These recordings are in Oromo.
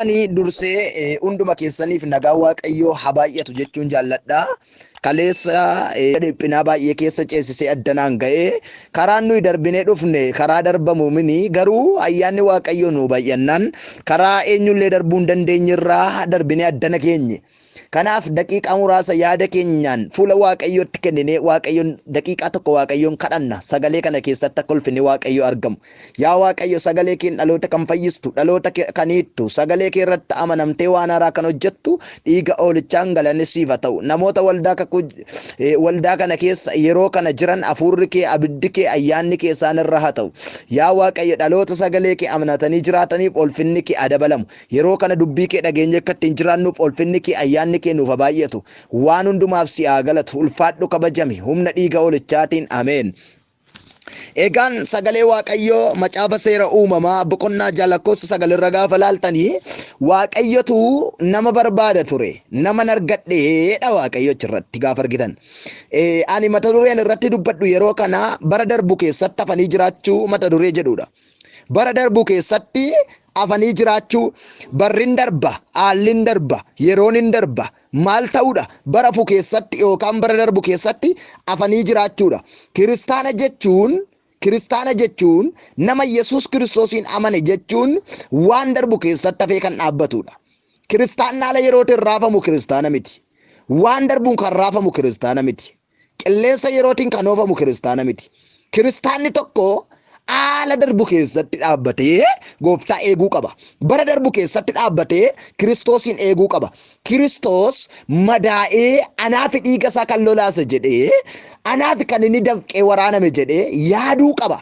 Ani dursee hunduma keessaniif nagaa Waaqayyoo haa baay'atu jechuun jaalladha. Kaleessa dhiphinaa baay'ee keessa ceesisee addanaan ga'ee karaan nuyi darbinee dhufne karaa darbamu mini, garuu ayyaanni Waaqayyoo nu baay'annaan karaa eenyullee darbuu hin dandeenyerraa darbinee addana geenye. Kanaaf daqiiqaa muraasa yaada keenyaan fuula Waaqayyootti kenninee Waaqayyoon daqiiqaa tokko Waaqayyoon kadhanna. Sagalee kana keessatti akka ulfinni Waaqayyoo argamu. Yaa Waaqayyo, sagalee keen dhaloota kan fayyistu, dhaloota kan hiittu, sagalee kee irratti amanamtee waan haaraa kan hojjettu, dhiiga oolichaan galanni siif haa ta'u. Namoota waldaa kakuu waldaa kana keessa yeroo kana jiran, hafuurri kee, abiddi kee, ayyaanni kee isaan irra haa ta'u. Yaa Waaqayyo, dhaloota sagalee kee amanatanii jiraataniif ulfinni kee haa dabalamu. Yeroo kana dubbii kee dhageenye akka ittiin jiraannuuf ulfinni kee, ayyaanni kee nuuf haa baay'atu. Waan hundumaaf si haa galatu. Ulfaadhu, kabajami. Humna dhiiga oolichaatiin, ameen. Egaan sagalee Waaqayyoo macaafa seera uumamaa boqonnaa 6 lakkoofsa 9 irra gaafa laaltanii, Waaqayyotu nama barbaada ture. Nama argadheedha Waaqayyo achirratti gaafa argitan. Ani mata dureen irratti dubbadhu yeroo kana bara darbu keessatti hafanii jiraachuu mata duree jedhudha. Bara darbu keessatti hafanii jiraachuu. Barrin darba, haalli darba, yeroon hin darba. Maal ta'uudha? Bara fu keessatti yookaan bara darbu keessatti hafanii jiraachuudha. Kiristaana jechuun, nama Yesuus Kiristoosiin amane jechuun, waan darbu keessatti hafee kan dhaabbatudha. Kiristaanni haala yerootiin raafamu kiristaana miti. Waan darbuun kan raafamu kiristaana miti. Qilleensa yerootiin kan oofamu kiristaana miti. Kiristaanni tokko haala darbu keessatti dhaabbatee gooftaa eeguu qaba. Bara darbu keessatti dhaabbatee Kiristoosiin eeguu qaba. Kiristoos madaa'ee anaaf dhiiga isaa kan lolaase jedhee, anaaf kan inni dafqee waraaname jedhee yaaduu qaba.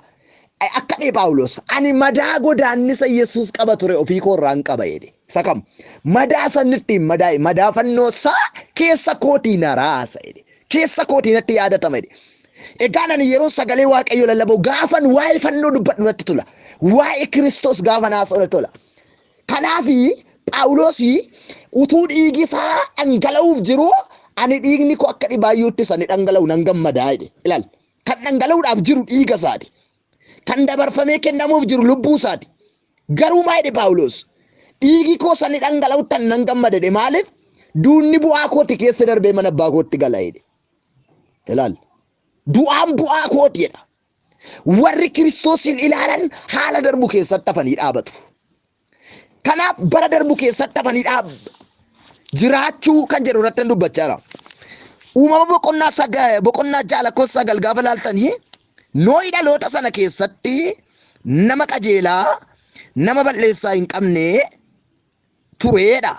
Akka dhee Phaawulos, "Ani madaa godaannisa Yesuus qaba ture ofii koo irraan qaba" jedhe. Isa kam? Madaa sanni ittiin madaa'e, madaa fannoo isaa keessa kootii na raasa jedhe. Keessa kootii natti yaadatama jedhe. Egaa ani yeroo sagalee Waaqayyo lallabu, gaafan waa'ee fannoo dubbadhu natti tola. Waa'ee Kiristoos gaafa haasa'u natti tola. Kanaafi Phaawulos utuu dhiigi isaa dhangala'uuf jiru, "Ani dhiigni koo akka dhibaayyuutti sani dhangala'u nan gammadaa" jedhe. Ilaal. Kan dhangala'uudhaaf jiru dhiiga isaati. Kan dabarfamee kennamuuf jiru lubbuu isaati. Garuu maa jedhe Phaawulos? "Dhiigi koo sani dhangala'utti nan gammada" jedhe. Maaliif? "Duunni bu'aa kooti, keessa darbee mana abbaa kootti gala" jedhe. Ilaal. Du'aan bu'aa kooti jedha. Warri Kiristoosiin ilaalan haala darbu keessatti hafanii dhaabatu. Kanaaf bara darbu keessatti hafanii dhaab jiraachuu kan jedhu irratti dubbachaa jira. Uumama boqonnaa 6 lakkoofsa 9 gaafa laaltanii, Noohi dhaloota sana keessatti nama qajeelaa, nama balleessaa hin qabne tureedha.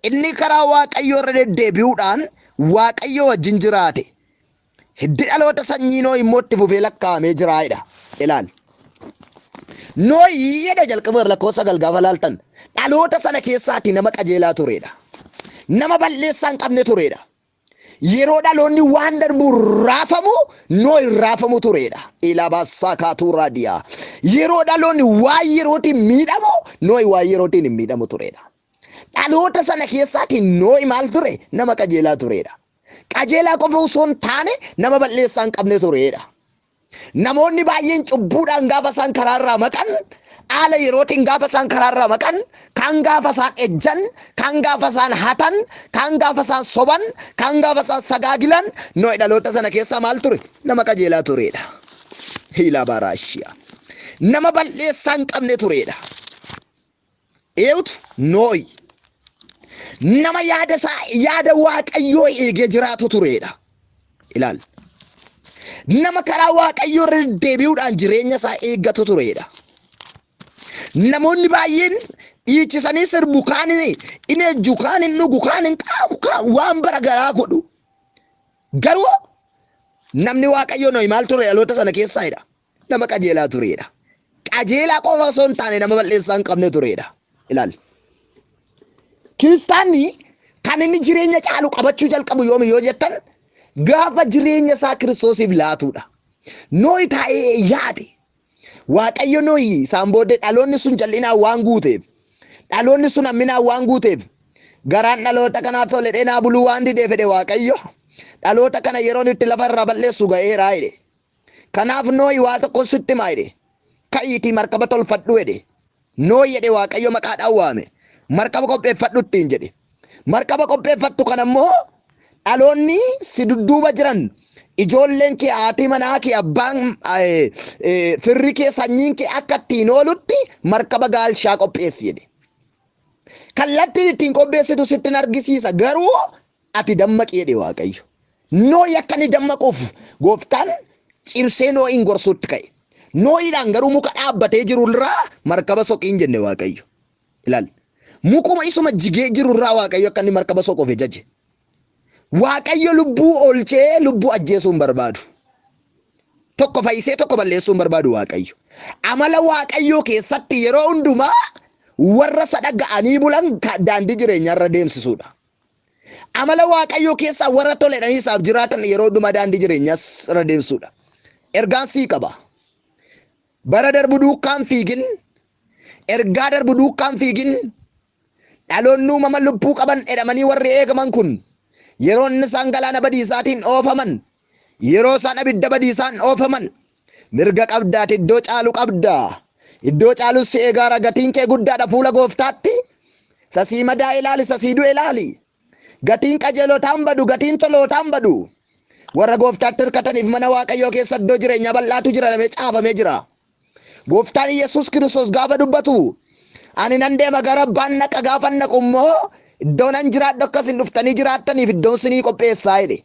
Inni karaa Waaqayyoo irra deddeebi'uudhaan Waaqayyoo wajjin jiraate. Hiddi dhaloota sanyii Noohi immoo itti fufee lakkaa'amee jiraayidha. Ilaali. Noohi jedha jalqaba lakkoofsa 9 gaafa laaltan, dhaloota sana keessaati nama qajeelaa turedha. Nama balleessaa hin qabne turedha. Yeroo dhaloonni waan darbu raafamu, Noohi raafamu turedha. Ilabassaa kaatuu raadiyaa. Yeroo dhaloonni waan yerootiin miidhamu, Noohi waan yerootiin hin miidhamu turedha. Dhaloota sana keessaati Noohi maal ture? Nama qajeelaa turedha. Qajeelaa qofa osoo hin taane, nama balleessaa hin qabne turedha. Namoonni baay'een cubbuudhaan gaafa isaan karaarraa maqan, haala yerootiin gaafa isaan karaarraa maqan, kan gaafa isaan ejjan, kan gaafa isaan hatan, kan gaafa isaan soban, kan gaafa isaan sagaagilan, Noohi dhaloota sana keessaa maal ture? Nama qajeelaa turedha. Hiilaa baaraashiyaa. Nama balleessaa hin qabne turedha. Eewutu? Noohi. Nama yaada isaa yaada Waaqayyoo eegee jiraatu turedha. Ilaal. Nama karaa Waaqayyoo irra deddeebi'uudhaan jireenya isaa eeggatu turedha. Namoonni baay'een dhiichisanii sirbu, kaan hin ejju, kaan hin dhugu, kaan hin qaamu, kaan waan bara garaa godhu. Garuu namni Waaqayyoo Noohi maal ture dhaloota sana keessaa jedha? Nama qajeelaa turedha. Qajeelaa qofa osoo hin taane, nama balleessaa hin qabne turedha. Ilaal. Kiristaanni kan inni jireenya caalu qabachuu jalqabu yoomi yoo jettan, gaafa jireenya isaa Kiristoosiif laatudha. Noohi taa'ee yaade. Waaqayyo Noohi isaan booddee dhaloonni sun jal'inaan waan guuteef, dhaloonni sun hamminaan waan guuteef, "Garaan dhaloota kanaa tole dhenaa buluu waan didee," fedhe Waaqayyo. "Dhaloota kana yeroon itti lafa irraa balleessu ga'eeraa" jedhe. Kanaaf, "Noohi, waa tokko sitti himaa" jedhe. "Ka'iitii markaba tolfadhu" jedhe. "Noohi" jedhe, Waaqayyo maqaadhaan waame. Markaba qopheeffadhu ittiin jedhe. Markaba qopheeffattu kana immoo dhaloonni si dudduuba jiran, ijoolleen kee, haati manaa kee, abbaan, firri kee, sanyiin kee akka ittiin oolutti markaba gaalshaa qopheessi jedhe. Kallattiin ittiin qopheessitu sitti argisiisa, garuu ati dammaqi jedhe Waaqayyo. Noohi akka inni dammaquuf gooftaan cimsee Noohiin gorsuutti ka'e. Noohiidhaan garuu muka dhaabbatee jiru irraa markaba soqii hin jenne Waaqayyo. Ilaali. Mukuma isuma jigee jiru irraa Waaqayyo akka inni markaba soquuf ajaje. Waaqayyo lubbuu oolchee lubbuu ajjeesuu hin barbaadu. Tokko fayyisee tokko balleessuu hin barbaadu Waaqayyo. Amala Waaqayyoo keessatti yeroo hundumaa warra isa dhaga'anii bulan daandii jireenyaarra deemsisuudha. Amala Waaqayyoo keessaa warra toledhanii isaaf jiraatan yeroo hundumaa daandii jireenyaas irra deemsisuudha. Ergaan sii qaba. Bara darbu duukaan fiigin, ergaa darbu duukaan fiigin, dhaloonni uumama lubbuu qaban jedhamanii warri eegaman kun yeroo inni isaan galaana badiisaatiin oofaman, yeroo isaan abidda badiisaan oofaman, mirga qabdaati, iddoo caalu qabda. Iddoo caalu si eegaara, gatiin kee guddaadha fuula gooftaatti. Sasii madaa ilaali, sasii du'e ilaali. Gatiin qajeelotaan badu, gatiin tolootaan badu. Warra gooftaatti hirkataniif mana Waaqayyoo keessa iddoo jireenyaa bal'aatu jira jedhamee caafamee jira. Gooftaan Yesuus Kiristoos gaafa dubbatu, ani nan deema gara abbaan naqa, gaafa naqu immoo iddoo nan jiraadhu akkasin dhuftanii jiraattaniif iddoon sinii qopheessaa jedhe.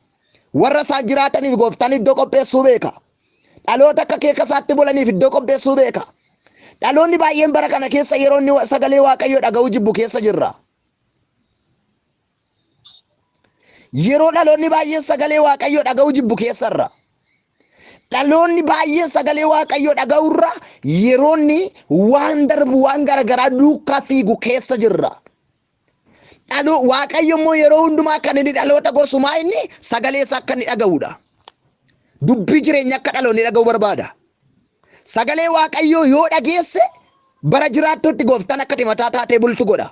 Warra isaan jiraataniif gooftaan iddoo qopheessuu beeka. Dhaloota akka keeka isaatti bulaniif iddoo qopheessuu beeka. Dhaloonni baay'een bara kana keessa yeroo inni sagalee Waaqayyoo dhaga'uu jibbu keessa jirra. Yeroo dhaloonni baay'een sagalee Waaqayyoo dhaga'uu jibbu keessarra. Dhaloonni baay'een sagalee Waaqayyoo dhaga'urra yeroo inni waan darbu waan garaagaraa duukaa fiigu keessa jirra. Waaqayyo immoo yeroo hundumaa kan inni dhaloota gorsu maa inni sagalee isaa akka inni dhaga'udha. Dubbii jireenya akka dhaloonni dhaga'u barbaada. Sagalee Waaqayyoo yoo dhageesse bara jiraattutti gooftaan akka mataa taatee bultu godha.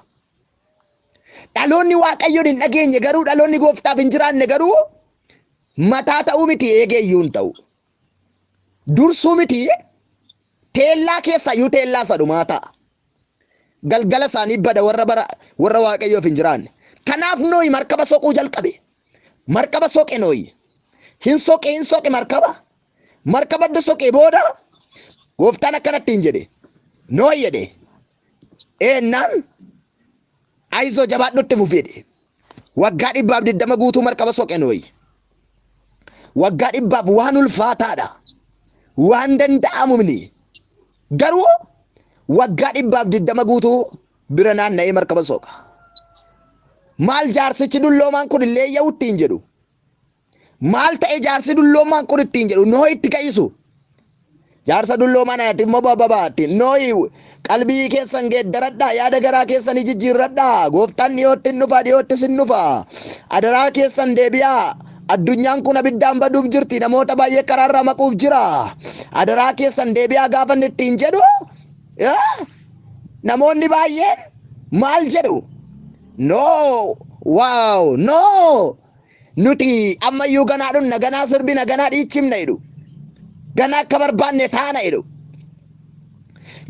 Dhaloonni Waaqayyoon hin dhageenye garuu, dhaloonni gooftaaf hin jiraanne garuu mataa ta'uu miti, eegeeyyuu hin ta'u. Dursuu miti, teellaa keessa iyyuu teellaa isa dhumaa ta'a. Galgala isaanii bada warra bara warra Waaqayyoof hin jiraanne. Kanaaf Noohi markaba soquu jalqabe. Markaba soqe Noohi. Hin soqe, hin soqe markaba. Markaba adda soqee booda gooftaan akkanatti hin jedhe. Noohi jedhe. Eennaan ayizoo jabaadhutti fufi jedhe. Waggaa 120 guutuu markaba soqe Noohi. Waggaa 100 waan ulfaataadha. Waan danda'amu miti. Garuu waggaa 120 guutuu bira naanna'ee markaba soqa. Maal jaarsichi dulloomaan kun illee yaa'u ittiin jedhu. Maal ta'e jaarsi dulloomaan kun ittiin jedhu Noohi itti ka'isu. Jaarsa dulloomaan ati immoo bababaatti. Noohi qalbii keessan geeddaradhaa, yaada garaa keessanii jijjiirradhaa. Gooftaan dhiyootti hin dhufa, dhiyootti sin dhufa. Adaraa keessan deebi'aa. Addunyaan kun abiddaan baduuf jirti, namoota baay'ee karaarraa maquuf jira. Adaraa keessan deebi'aa gaafa inni ittiin jedhu, namoonni baay'een maal jedhu? No, wow, no. Nuti ammayyuu ganaa dhunna, ganaa sirbina, ganaa dhiichimna jedhu. Ganaa akka barbaanne taana jedhu.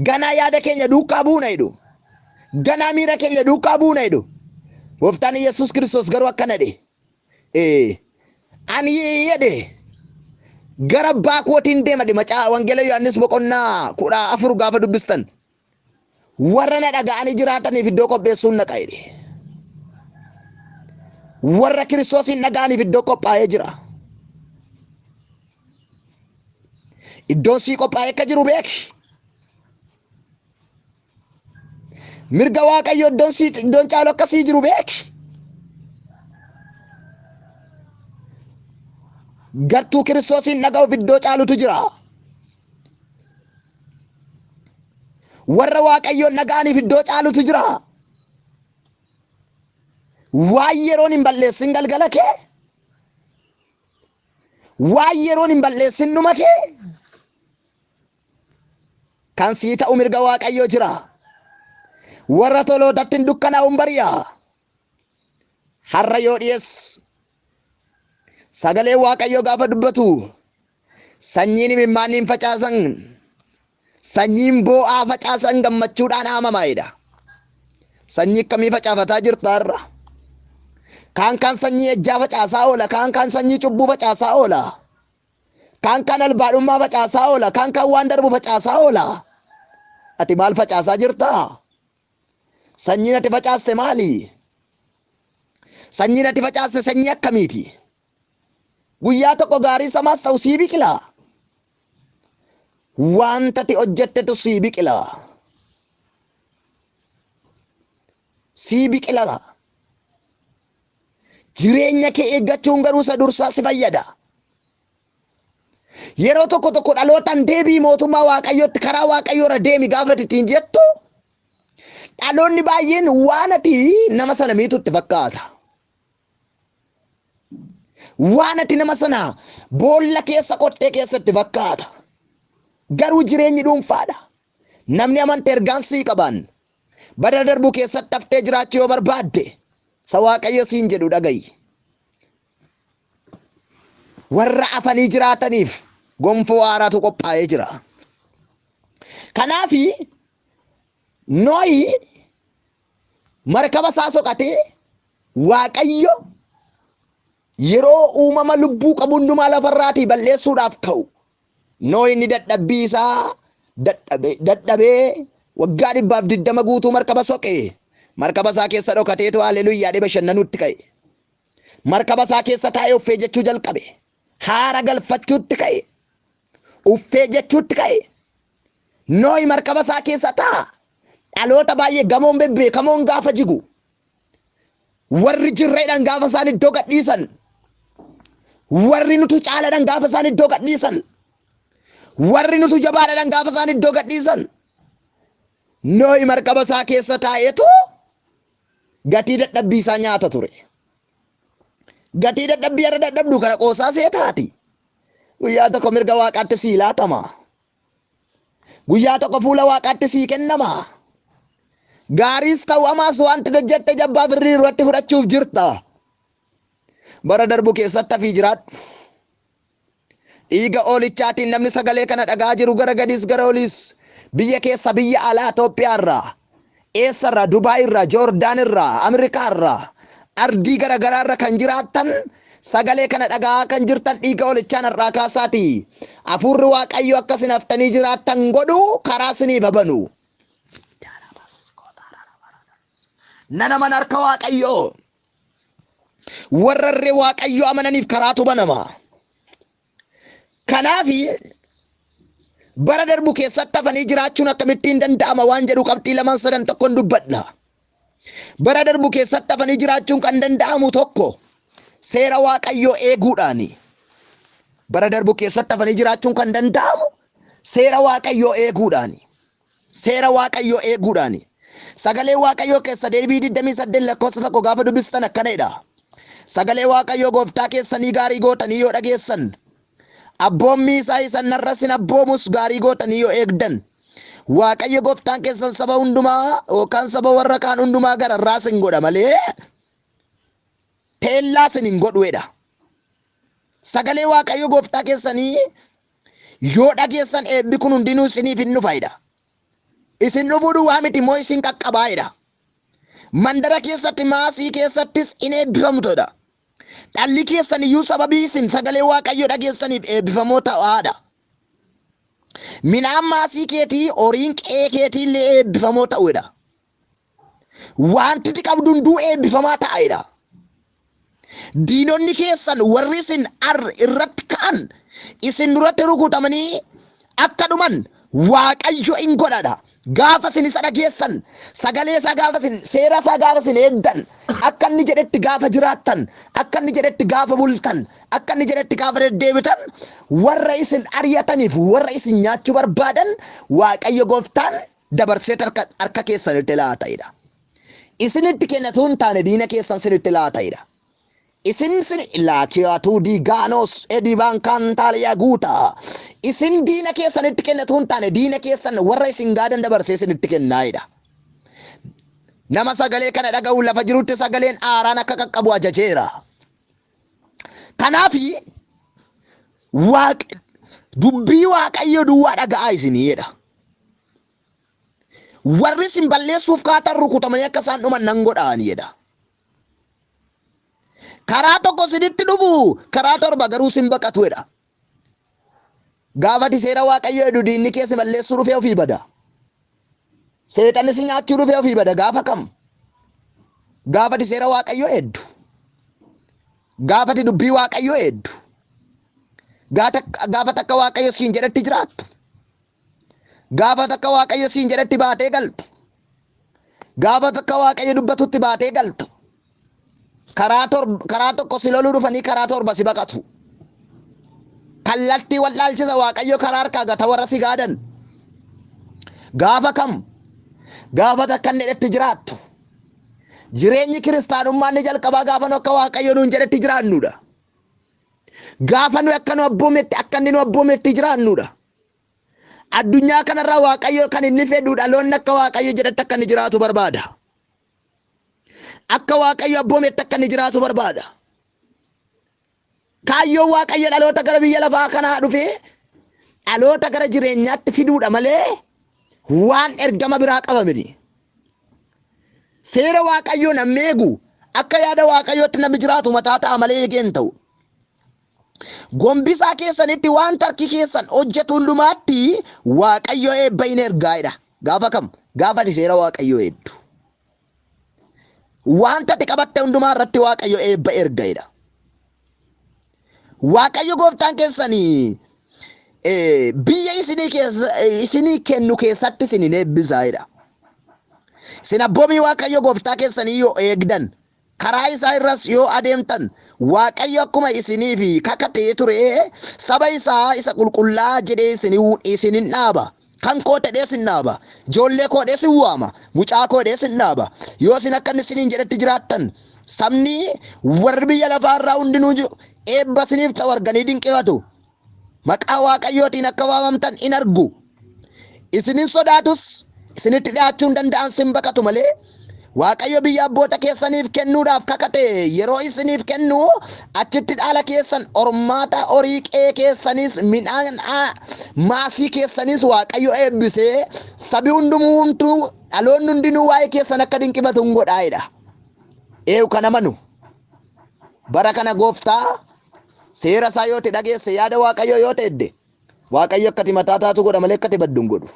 Ganaa yaada keenya duukaa buuna jedhu. Ganaa miira keenya duukaa buuna jedhu. Gooftaan Yesuus Kiristoos garuu akkana jedhe. Ani jedhe gara abbaa kootiin deema jedhe. Macaa Wangeela Yohaannis boqonnaa 14 gaafa dubbistan. Warra na dhaga'anii jiraataniif iddoo qopheessuun naqa jedhe. Warra Kiristoosiin dhaga'aniif iddoo qophaa'ee jira. Iddoon sii qophaa'ee akka jiru beeki. Mirga Waaqayyo iddoon sii iddoon caalu akka sii jiru beeki. Gartuu Kiristoosiin dhaga'uuf iddoo caalutu jira. Warra Waaqayyoon dhaga'aniif iddoo caalutu jira. Waan yeroon hin balleessin galgala kee, waan yeroon hin balleessin dhuma kee, kan sii ta'u mirga Waaqayyoo jira. Warra tolootatti hin dukkanaa'uun bari'a. Har'a yoo dhiyees sagalee Waaqayyoo gaafa dubbatu, sanyiin imimmaaniin facaasan, sanyiin boo'aa facaasan gammachuudhaan haamamaa jedha. Sanyii akkamii facaafataa jirta har'a? Kaan kaan sanyii ejjaa facaasaa oola, kaan kaan sanyii cubbuu facaasaa oola. Kaan kaan albaadhummaa facaasaa oola, kaan kaan waan darbu facaasaa oola. Ati maal facaasaa jirta? Sanyiin ati facaaste maali? Sanyiin ati facaaste sanyii akkamiiti? Guyyaa tokko gaarii samaas ta'u sii biqila. Wanta ati hojjettetu sii biqila. Sii biqila. Jireenya kee eeggachuun garuu isa dursaa si fayyada. Yeroo tokko tokko dhalootaan deebii mootummaa Waaqayyootti karaa Waaqayyoo irra deemi gaafa ati ittiin jettu dhaloonni baay'een waan ati nama sana miitu itti fakkaata. Waan ati nama sana boolla keessa qottee keessa itti fakkaata. Garuu jireenyi dhuunfaadha. Namni amante ergaan sii qaban bara darbu keessatti haftee jiraachuu yoo barbaadde isa Waaqayyo siin jedhu dhaga'i. Warra afanii jiraataniif gonfoo haaraatu qophaa'ee jira. Kanaafi Nohi markaba isaa soqatee Waaqayyo yeroo uumama lubbuu qabu hundumaa lafarraatii balleessuudhaaf ka'u Nohi inni dadhabbii isaa dadhabee waggaa 120 guutuu markaba soqe markaba isaa keessa dhokateetu haaleluyyaa jedhee bashannanuutti ka'e. Markaba isaa keessa taa'ee uffee jechuu jalqabe. Haara galfachuutti ka'e. Uffee jechuutti ka'e. Nohi markaba isaa keessa taa'a. Dhaloota baay'ee gamoon bebbeekamoon gaafa jigu. Warri jirreedhaan gaafa isaan iddoo gadhiisan. Warri nutu caalaadhaan gaafa isaan iddoo gadhiisan. Warri nutu jabaadhaan gaafa isaan iddoo gadhiisan. Nohi markaba isaa keessa taa'eetu gatii dadhabbii isaa nyaata ture. Gatii dadhabbii irra dadhabdu kana qoosaa seetaati. Guyyaa tokko mirga Waaqaatti sii laatama. Guyyaa tokko fuula Waaqaatti sii kennama. Gaariis ta'u hamaas wanti hojjette jabbaa firrii irratti fudhachuuf jirta. Bara darbu keessatti hafii jiraadhu. Dhiiga oolichaatiin namni sagalee kana dhagaa jiru gara gadiis gara oliis biyya keessa biyya alaa Itoophiyaa irraa eessarraa Dubaay irraa Joordaan irraa Ameerikaa irraa ardii gara garaa irra kan jiraattan sagalee kana dhagaa kan jirtan dhiiga oolichaan har'aa kaasaati. Hafuurri Waaqayyo akka isin haftanii jiraattan godhu karaa isiniif habanu. Nana mana harka Waaqayyoo. Warra irree Waaqayyo amananiif karaatu banama. Kanaaf bara darbu keessatti hafanii jiraachuun akkamittiin danda'ama waan jedhu qabxii lamaan sadan tokkon dubbadha. Bara darbu keessatti hafanii jiraachuun kan danda'amu tokko seera Waaqayyoo eeguudhaani. Bara darbu keessatti hafanii jiraachuun kan danda'amu seera Waaqayyoo eeguudhaani. Seera Waaqayyoo eeguudhaani. Sagalee Waaqayyoo keessa deebii 28 lakkoofsa 1 gaafa dubbistan akkana jedha. Sagalee Waaqayyoo gooftaa keessanii gaarii gootanii yoo dhageessan, abboommii isaa isa narra isin abboomus gaarii gootanii yoo eegdan, Waaqayyo gooftaan keessan saba hundumaa yookaan saba warra kaan hundumaa gararraa isin godha malee teellaa isin hin godhu jedha. Sagalee Waaqayyo gooftaa keessanii yoo dhageessan eebbi kun hundinuu isiniif hin dhufa jedha. Isin dhufuu duwwaa miti immoo isin qaqqabaa jedha. Mandara keessatti maasii keessattis in eebbifamtu jedha. Dhalli keessan iyyuu sababii isin sagalee Waaqayyoo dhageessaniif eebbifamoo ta'aadha. Midhaan maasii keetii horiin qe'ee keetii illee eebbifamoo ta'u jedha. Wanti ati qabdu hunduu eebbifamaa ta'a jedha. Diinonni keessan warri isin ar irratti ka'an isin duratti rukutamanii akka dhuman Waaqayyo in godhadha. Gaafa isin isa dhageessan, sagalee isaa gaafa isin, seera isaa gaafa isin eegdan, akka inni jedhetti gaafa jiraattan, akka inni jedhetti gaafa bultan, akka inni jedhetti gaafa deddeebitan, warra isin ari'ataniif, warra isin nyaachuu barbaadan Waaqayyo gooftaan dabarsee harka keessanitti laata jedha. Isinitti kennatu hin taane diina keessan sinitti laata jedha. Isin sin laakiyatuu diigaanos edibaan kaantaaliyaa guuta. Isin diina keessanitti kennatu hin taane diina keessan warra isin gaadan dabarsee isinitti kennaa jedha. Nama sagalee kana dhaga'u lafa jirutti sagaleen aaraan akka qaqqabu ajajeera. Kanaaf waaq dubbii Waaqayyo duwwaa dhaga'aa isinii jedha. Warri isin balleessuuf kaatan rukutamanii akka isaan dhuman nan godha ani jedha. Karaa tokko isinitti dhufu, karaa torba garuu isin baqatu jedha. Gaafa ati seera Waaqayyoo eegdu diinni kee si balleessuu dhufee ofii bada. Seexanni si nyaachuu dhufee ofii bada. Gaafa kam? Gaafa ati seera Waaqayyoo eegdu. Gaafa ati dubbii Waaqayyoo eegdu. Gaafa takka Waaqayyo siin jedhetti jiraattu. Gaafa takka Waaqayyo siin jedhetti baatee galtu. Gaafa takka Waaqayyo dubbatutti baatee galtu. Karaa tokko si loluu dhufanii karaa torba si baqatu. Kallattii wal dhaalchisa Waaqayyo karaa harkaa gata warra si gaadan. Gaafa kam? Gaafa takka inni jedhetti jiraattu. Jireenyi kiristaanummaa inni jalqabaa gaafa nu akka Waaqayyo nuun jedhetti jiraannudha. Gaafa nu akka nu abboometti akka inni nu abboometti jiraannudha. Addunyaa kanarraa Waaqayyo kan inni fedhu dhaloonni akka Waaqayyo jedhetti akka inni jiraatu barbaada. Akka Waaqayyo abboometti akka inni jiraatu barbaada. Kaayyoon Waaqayyo dhaloota gara biyya lafaa kanaa dhufee dhaloota gara jireenyaatti fiduudha malee waan ergama biraa qaba miti. Seera Waaqayyoo namni eegu akka yaada Waaqayyootti namni jiraatu mataa ta'a malee eegee hin ta'u. Gombisaa keessanitti waan tarkii keessan hojjetu hundumaatti Waaqayyo eebba hin ergaa jedha. Gaafa kam? Gaafa ati seera Waaqayyoo eegdu. Wanta ati qabatte hundumaa irratti Waaqayyo eebba erga jedha. Waaqayyo gooftaan keessanii biyya isinii kennu keessatti isin hin eebbisaa jedha. Isin abboomii Waaqayyo gooftaa keessanii yoo eegdan, karaa isaa irras yoo adeemtan, Waaqayyo akkuma isiniif kakatee ture saba isaa isa qulqullaa jedhee isin hin dhaaba. Kan koo ta'ee isin dhaaba. Ijoollee koo ta'ee isin waama. Mucaa koo ta'ee isin dhaaba. Yoo isin akka inni isiniin jedhetti jiraattan, sabni warri biyya lafaarraa hundinuu eebba isiniif ta'u arganii dinqifatu. Maqaa Waaqayyootiin akka waamamtan in argu. Isinin sodaatus isinitti dhiyaachuu hin danda'an sin baqatu malee. Waaqayyo biyya abboota keessaniif kennuudhaaf kakate yeroo isiniif kennu achitti dhaala keessan hormaata horii qe'ee keessanis midhaan maasii keessanis Waaqayyo eebbisee sabi hundumtuu dhaloonni hundinuu waa'ee keessan akka dinqifatu hin godhaa jedha. Eeyu kan amanu bara kana gooftaa seera isaa yoo ta'e dhageesse yaada Waaqayyoo yoo ta'e edde Waaqayyo akkati mataa taatu godha malee akkati baddu hin godhu.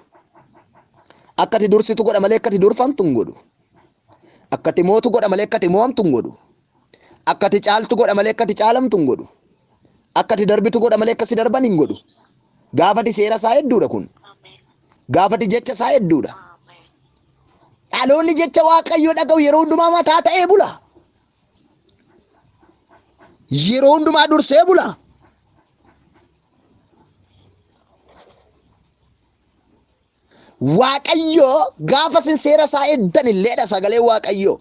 Akkati dursitu godha malee akkati durfamtu hin godhu. Akkati mootu godha malee akkati mo'amtu hin godhu. Akkati caaltu godha malee akkati caalamtu hin godhu. Akkati darbitu godha malee akkasi darban hin godhu. Gaafati seera isaa hedduudha kun. Gaafati jecha isaa hedduudha. Dhaloonni jecha Waaqayyoo dhaga'u yeroo hundumaa mataa ta'ee bula. Yeroo hundumaa dursee bula. Waaqayyoo gaafa isin seera isaa eegdan illeedha sagalee Waaqayyoo.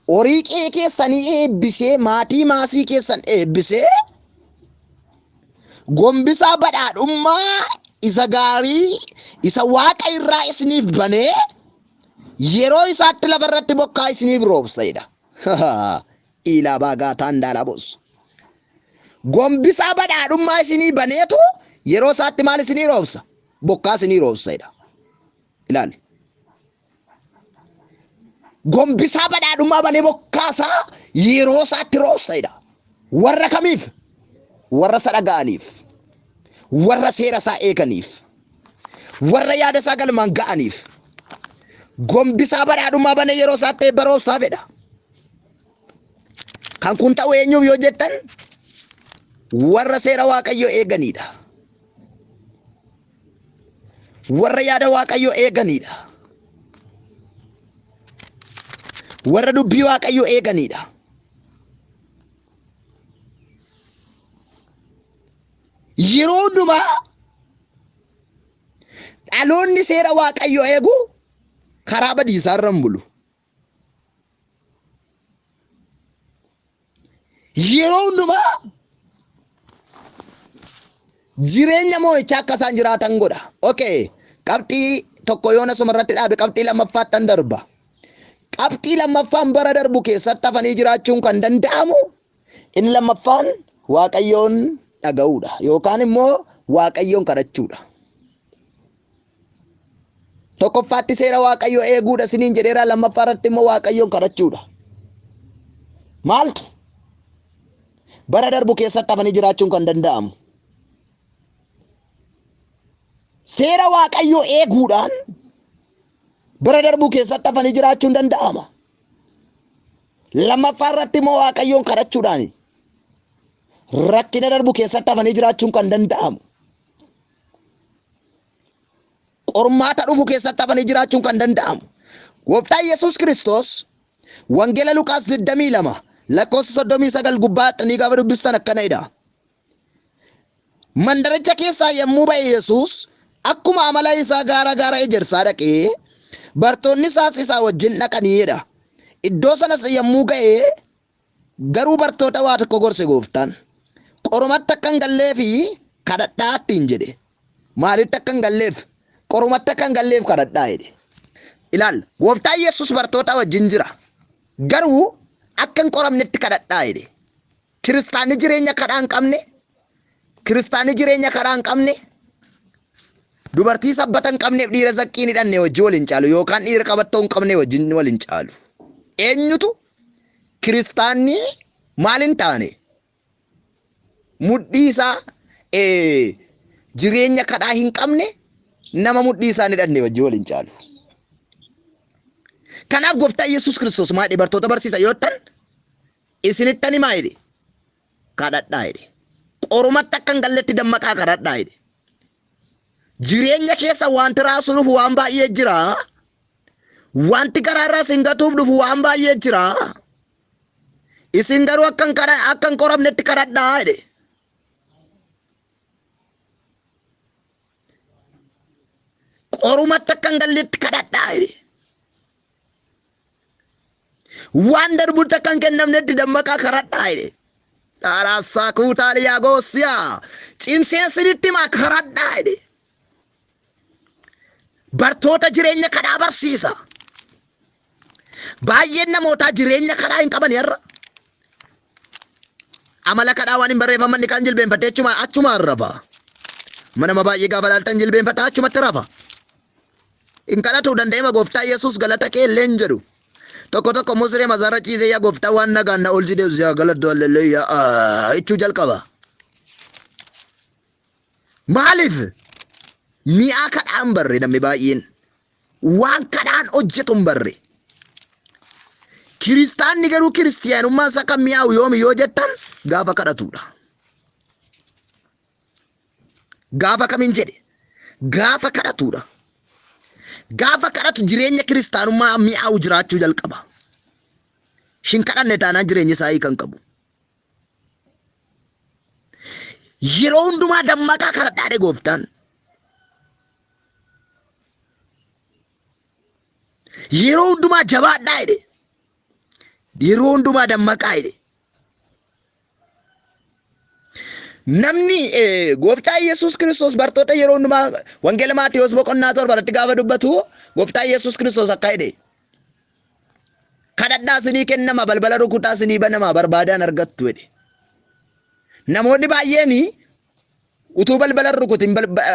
Horii qe'ee keessanii eebbisee maatii maasii keessan eebbisee gombisaa badhaadhummaa isa gaarii isa waaqa irraa isiniif banee yeroo isaatti lafa irratti bokkaa isiniif roobsa jedha. Ilaa baagaa taandaalaa boos. Gombisaa badhaadhummaa isinii baneetu yeroo isaatti maal isinii roobsa? Bokkaa isinii roobsa jedha. Ilaali. Gombisaa badhaadhummaa banee bokkaa isaa yeroo isaatti roobsa jedha. Warra kamiif? Warra isa dhaga'aniif. Warra seera isaa eeganiif. Warra yaada isaa galmaan ga'aniif. Gombisaa badhaadhummaa banee yeroo isaatti eebba roobsaa fedha. Kan kun ta'u eenyuuf yoo jettan warra seera Waaqayyoo eeganiidha. Warra yaada Waaqayyoo eeganiidha. Warra dubbii Waaqayyoo eeganiidha. Yeroo hundumaa dhaloonni seera Waaqayyoo eegu karaa badiisaa irra hin bulu. Yeroo hundumaa jireenya moo'ichaa akka isaan jiraatan godha. Okay, qabxii tokko yoona suma irratti dhaabe qabxii lammaffaattan darba. Qabxii lammaffaan bara darbu keessatti hafanii jiraachuun kan danda'amu inni lammaffaan Waaqayyoon dhaga'uudha yookaan immoo Waaqayyoon kadhachuudha. Tokkoffaatti seera Waaqayyoo eeguudha isiniin jedheera, lammaffaa irratti immoo Waaqayyoon kadhachuudha. Maaltu bara darbu keessatti hafanii jiraachuun kan danda'amu? Seera Waaqayyoo eeguudhaan bara darbuu keessatti hafanii jiraachuun danda'ama. Lammaffaa irratti immoo Waaqayyoon kadhachuudhaan rakkina darbu keessatti hafanii jiraachuun kan danda'amu. Qormaata dhufu keessatti hafanii jiraachuun kan danda'amu. Gooftaan Yesuus Kiristoos Wangeela Luqaas 22 lakkoofsa 39 gubbaatti ni gaafa dubbistan akkana jedha. Mandaricha keessaa yommuu ba'e Yesuus akkuma amala isaa gaara gaara ejersaa dhaqee bartoonni isaas isaa wajjin dhaqanii jedha. Iddoo sanas yommuu ga'e garuu bartoota waa tokko gorse gooftaan. Qorumatti akka hin galleefi kadhadhaa ittiin jedhe. Maalitti akka hin galleef? Qorumatti akka hin galleef kadhadhaa jedhe. Ilaal, gooftaan Yesuus bartoota wajjin jira. Garuu akka hin qoramnetti kadhadhaa jedhe. Kiristaanni jireenya kadhaa hin qabne, kiristaanni jireenya kadhaa hin qabne, dubartii sabbata hin qabneef dhiira zaqqii hin hidhanne wajjin wal hin caalu yookaan dhiira qabattoo hin qabne wajjin wal hin caalu. Eenyutu kiristaanni maal hin taane? Mudhii isaa jireenya kadhaa hin qabne nama mudhii isaa hin hidhanne wajjin wal hin caalu. Kanaaf gooftaan Yesuus Kiristoos maal jedhe bartoota barsiisa yoo ta'an isinittan himaa jedhe kadhadhaa jedhe. Qorumatti akka hin galletti dammaqaa kadhadhaa jedhe. Jireenya keessa wanti raasuu dhufu waan baay'ee jira. Wanti karaarraa isin gatuuf dhufu waan baay'ee jira. Isin garuu akka hin qoramnetti kadhadhaa jedhe. Qorumatti akka hin galletti kadhadhaa jedhe. Waan darbutti akka hin kennamnetti dammaqaa kadhadhaa jedhe. Dhaaraasaa kuutaaliyaa goosiyaa cimsee isinitti himaa kadhadhaa jedhe. Bartoota jireenya kadhaa barsiisa. Baay'een namootaa jireenya kadhaa hin qaban har'a. Amala kadhaa waan hin barreeffamanni kan jilbeenfattee achumaan rafa. Nama baay'ee gaafa laaltan jilbeenfataa achumatti rafa. Hin kadhatuu danda'ima gooftaa Yesuus galata kee illee hin jedhu. Tokko tokko immoo siree masaarra ciisee yaa gooftaa waan nagaan na oolchite yaa galattu alleluuyaa jechuu jalqaba. Maaliif? Mi'aa kadhaa hin barre namni baay'een. Waan kadhaan hojjetu hin barre. Kiristaanni garuu kiristiyaanummaan isaa kan mi'aawu yoomi yoo jettan gaafa kadhatudha. Gaafa kamiin jedhe? Gaafa kadhatudha. Gaafa kadhatu jireenya kiristaanummaa mi'aawu jiraachuu jalqaba. Shin kadhanne taanaan jireenya isaa hiika hin qabu. Yeroo hundumaa dammaqaa kadhadhaa gooftaan. Yeroo hundumaa jabaadhaa jedhe. Yeroo hundumaa dammaqaa jedhe. Namni gooftaa Yesuus Kiristoos bartoota yeroo hundumaa Wangeela Maatewos boqonnaa 7 irratti gaafa dubbatu gooftaa Yesuus Kiristoos akka jedhe. Kadhadhaa isinii kennama, balbala rukutaa isinii banama, barbaadaan argattu jedhe. Namoonni baay'een utuu balbala rukutin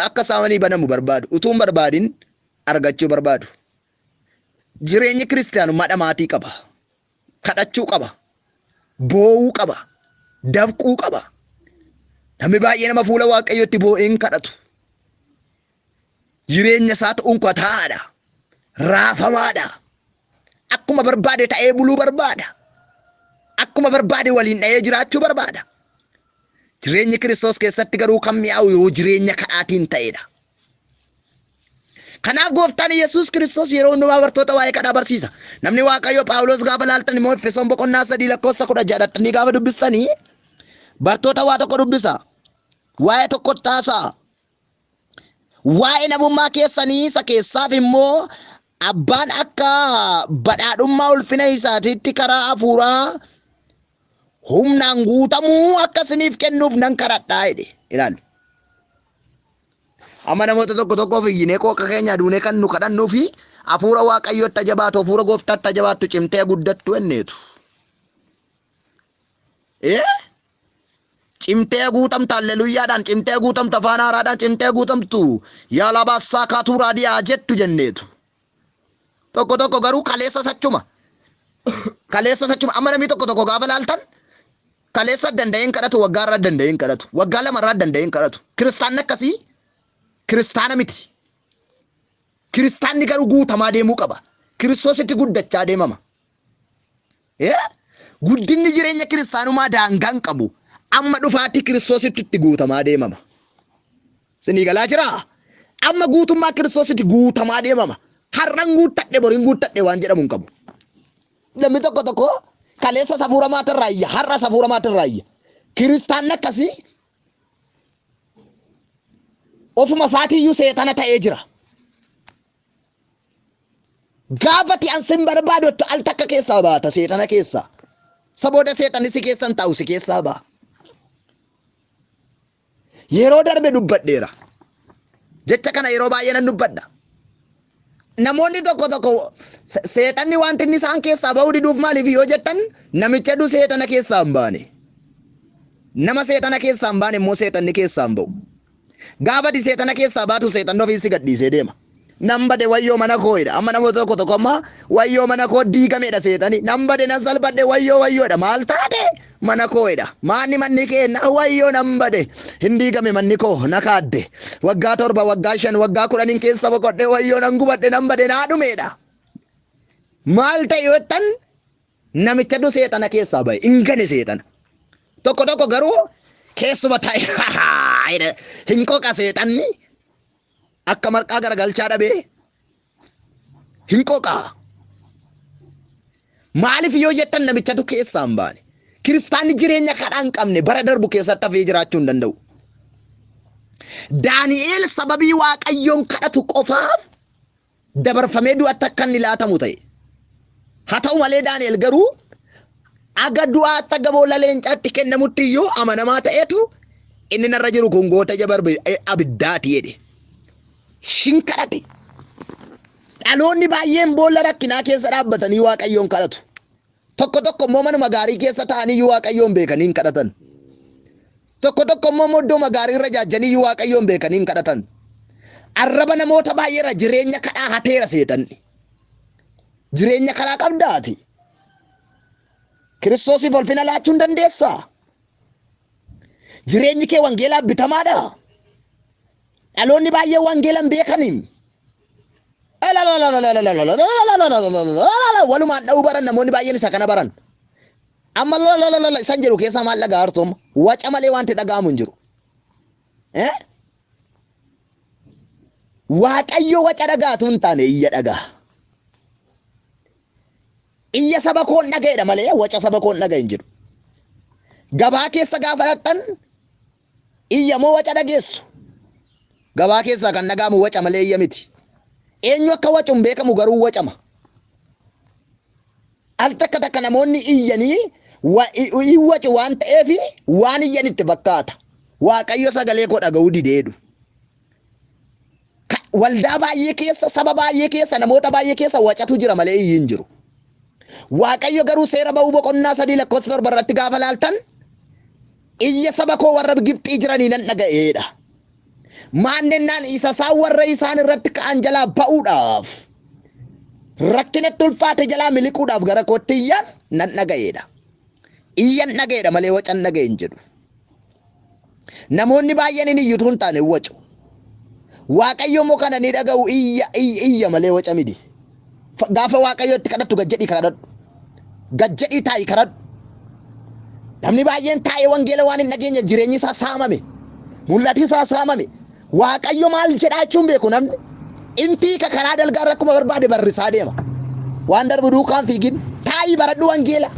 akka isaanii banamu barbaadu, utuu hin barbaadin argachuu barbaadu. Jireenyi kiristaanummaa dhamaatii qaba. Kadhachuu qaba. Boo'uu qaba. Dafquu qaba. Namni baay'ee nama fuula Waaqayyootti boo'ee hin kadhatu. Jireenya isaatu unkataadha. Raafamaadha. Akkuma barbaade ta'ee buluu barbaada. Akkuma barbaade waliin dha'ee jiraachuu barbaada. Jireenyi Kiristoos keessatti garuu kan mi'aawu yoo jireenya kadhaatiin ta'edha. Kanaaf gooftaan Yesuus Kiristoos yeroo hundumaa bartoota waa'ee kadhaa barsiisa. Namni Waaqayyo Phaawulos gaafa laaltan immoo Efesoon boqonnaa 3 lakkoofsa 16 gaafa dubbistanii bartoota waa tokko dubbisa. Waa'ee tokko taasa'a. Waa'ee namummaa keessanii isa keessaaf immoo abbaan akka badhaadhummaa ulfina isaatiitti karaa hafuuraa humnaan guutamuu akka isiniif kennuuf nan kadhadhaa jedhe. Ilaali. Amma namoota tokko tokkoof iyyinee qooqa keenya aduunee kan nu kadhannuu fi hafuura Waaqayyootti ajabaatu, hafuura gooftaatti ajabaattu cimtee guddattu enneetu. Cimtee guutamta alleluuyaadhaan, cimtee guutamta afaan haaraadhaan, cimtee guutamtu yaa labaassaa kaatuu raadiyaa jettu jenneetu. Tokko tokko garuu kaleessa sachuma. Kaleessa sachuma. Amma namni tokko tokko gaafa laaltan kaleessa danda'een kadhatu, waggaa irraa danda'een kadhatu, waggaa lama irraa danda'een kadhatu. Kiristaanni akkasii kiristaana miti. Kiristaanni garuu guutamaa deemuu qaba. Kiristoositti guddachaa deemama. Guddinni jireenya kiristaanummaa daangaa hin qabu. Amma dhufaatii Kiristoositti itti guutamaa deemama. Sinii galaa jiraa? Amma guutummaa Kiristoositti guutamaa deemama. Har'an guuttadhe boriin guuttadhe waan jedhamu hin qabu. Namni tokko tokko kaleessa safuura maatirraa iyya, har'a safuura maatirraa iyya. Kiristaanni akkasii ofuma isaatiiyyuu seexana ta'ee jira. Gaafa ati an sin barbaadottu al takka keessaa baata seexana keessaa. Sabooda seexanni si keessan taa'u si keessaa ba'a. Yeroo darbe dubbadheera. Jecha kana yeroo baay'ee nan dubbadha. Namoonni tokko tokko seexanni wanti inni isaan keessaa ba'uu diduuf maaliif yoo jettan namicha du seexana keessaa hin baane. Nama seexana keessaa hin baane immoo seexanni keessaa hin ba'u. Gaafa ati seexana keessaa baatu seexanni ofii si gadhiisee deema. Nan bade wayyoo mana koo'edha. Amma namoota tokko tokko amma wayyoo mana koo diigameedha seexani. Nan bade nan salphadhe wayyoo wayyoodha. Maal taate mana koo'edha. Maanni manni kee na wayyoo nan bade. Hin diigame manni koo na kaadde. Waggaa 7 waggaa 5 waggaa 10 keessa boqodhe wayyoo nan gubadhe nan bade naa dhumeedha. Maal ta'e yoo jettan namicha du seexana keessaa ba'e. Hin gane seexana. Tokko tokko garuu keessuma ta'e hin qoqa seexanni. Akka marqaa garagalchaa dhabee hin qoqaa. Maaliif yoo jettan namichatu keessaa hin baane. Kiristaanni jireenya kadhaa hin qabne bara darbu keessatti hafee jiraachuu hin danda'u. Daani'eel sababii Waaqayyoon kadhatu qofaaf dabarfamee du'atti akka inni laatamu ta'e. Haa ta'u malee Daani'eel garuu aga du'aatti aga boolla leencaatti kennamutti iyyuu amanamaa ta'etu inni narra jiru kun goota ija abiddaati jedhe. Shin kadhate. Dhaloonni baay'een boolla rakkinaa keessa dhaabbatanii Waaqayyoon kadhatu. Tokko tokko immoo manuma gaarii keessa taa'anii iyyuu Waaqayyoon beekanii hin kadhatan. Tokko tokko immoo iddoo gaarii irra jaajjanii iyyuu Waaqayyoon beekanii hin kadhatan. Arraba namoota baay'eerra jireenya kadhaa hateera seexanni. Jireenya kadhaa qabdaati. Kiristoosiif ulfina laachuu hin dandeessaa? Jireenyi kee wangeelaaf bitamaadha. Dhaloonni baay'een wangeela hin beekaniin. Walumaan dha'uu baran namoonni baay'een isa kana baran. Amma isan jedhu keessaa maal dhagaa hartooma? Waca malee wanti dhaga'amu hin jiru. Waaqayyo waca dhagaatu hin taane iyya dhagaa. Iyya saba koon dhaga'edha malee waca saba koon dhaga'e hin jiru. Gabaa keessa gaafa dhaqxan iyya moo waca dhageessu? Gabaa keessaa kan dhaga'amu waca malee iyya miti. Eenyu akka wacu hin beekamu garuu wacama. Al takka takka namoonni iyyanii wacu waan ta'eef waan iyyan itti fakkaata. Waaqayyo sagalee koo dhaga'uu dideedhu. Waldaa baay'ee keessa, saba baay'ee keessa, namoota baay'ee keessa wacatu jira malee iyyi hin jiru. Waaqayyo garuu seera ba'uu boqonnaa 3 lakkoofsa 7 irratti gaafa laaltan iyya saba koo warra Gibxii jiranii nan dhaga'eedha. Maannennaan isa isaan warra isaan irratti ka'an jalaa ba'uudhaaf rakkinatti ulfaate jalaa miliquudhaaf gara kootti iyyan nan dhaga'eedha. Iyyan dhaga'eedha malee wacan dhaga'e hin jedhu. Namoonni baay'een hin iyyutu hin taane wacu. Waaqayyo immoo kana ni dhaga'u iyya iyya malee waca miti. Gaafa Waaqayyo itti kadhattu gad jedhii kadhadhu. Gad jedhii taa'i kadhadhu. Namni baay'een taa'ee wangeela waan hin dhageenyeef jireenyi isaa saamame. Mul'ati isaa saamame. Waaqayyo maal jedhaa jechuun beeku namni. In fiika karaa dalgaa irra akkuma barbaade barrisaa deema. Waan darbu duukaan fiigin. Taa'ii baradhu wangeela.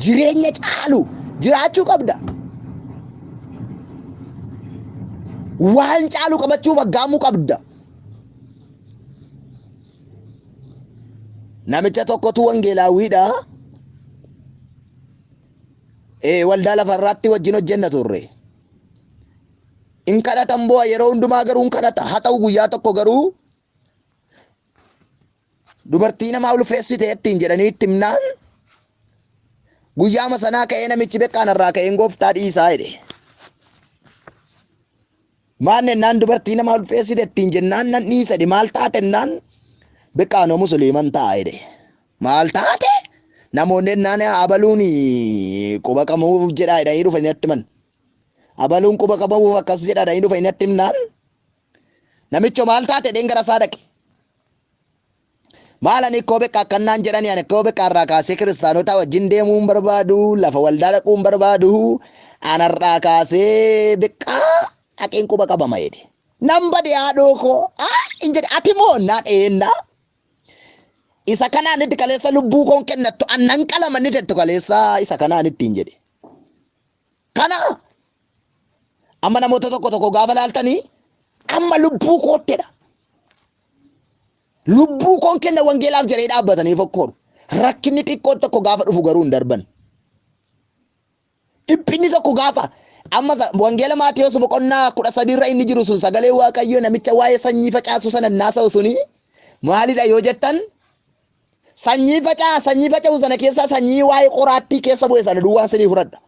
Jireenya caalu jiraachuu qabda. Waan caalu qabachuuf aggaamuu qabda. Namicha tokkotu wangeelaawwiidha. Waldaa lafarraatti wajjin hojjenna turre. In kadhatan bu'a yeroo hundumaa garuu in kadhata. Haa ta'u guyyaa tokko garuu dubartii namaa ulfeessite ittiin jedhanii itti himnaan guyyaama sanaa ka'ee namichi beekaan irraa ka'een gooftaa dhiisaa jedhe. Maal jennaan dubartii namaa ulfeessite ittiin jennaan nan dhiisa jedhe. Maal taate jennaan Beqqaanoo musliiman ta'a jedhe. Maal taate? Namoonni ennaan abaluun quba qabuuf jedhaa jedhanii dhufanii natti himan. Abaluun quba qabamuuf akkas jedhaa jedhanii dhufanii natti himnaan namicho maal taate jedheen gara isaa dhaqe. Maal ani koo beqqa akkannaan jedhanii ani koo beqqa irraa kaasee kiristaanota wajjin deemuu hin barbaadu, lafa waldaa dhaquu hin barbaadu, anarraa kaasee beqqaa dhaqeen quba qabama jedhe. Nan bade haadhoo koo hin jedhe ati moo naan eennaa. Isa kanaan itti kaleessa lubbuu koon kennattu annan qalama inni jettu kaleessa isa kanaan ittiin jedhe. Kana amma namoota tokko tokko gaafa laaltanii amma lubbuu koottedha. Lubbuu koon kenna wangeelaaf jedhee dhaabbatanii fokkooru. Rakkinni xiqqoon tokko gaafa dhufu garuu hin darban. Dhiphinni tokko gaafa amma wangeela Maatewos boqonnaa 13 irra inni jiru sun sagalee Waaqayyoo namicha waa'ee sanyii facaasu sana naasa'u suni maalidha yoo jettan sanyii facaa sanyii faca'u sana keessaa sanyii waa'ee qoraattii keessa bu'e sana duwwaan sinii fudhadha.